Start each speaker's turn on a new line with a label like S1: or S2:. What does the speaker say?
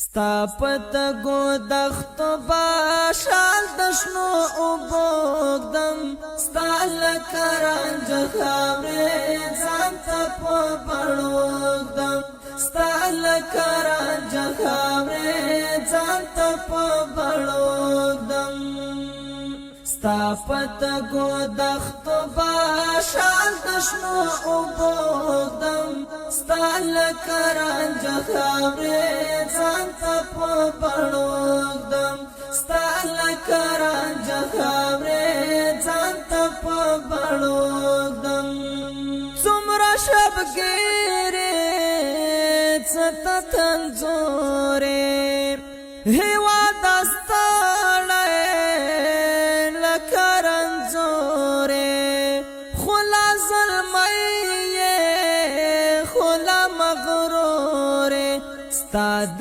S1: ستا پتګو دختو باشال دشنو وبوګدم، ستا لکه رانجه خاورې ځان ته په بړوګدم، ستا لکه رانجه خاورې ځان ته په بړوګدم. ستا پتګو دختو باشال دشنو وبوګدم، ستا لکه رانجه خاورې ځان ته په بړوګدم، ستا لکه رانجه خاورې ځان ته په بړوګدم. څومره شبګیرې څه ته تنزورې، هیواد استړی لکه رنځورې، خلا زلمی خلا مغرورې، ستا د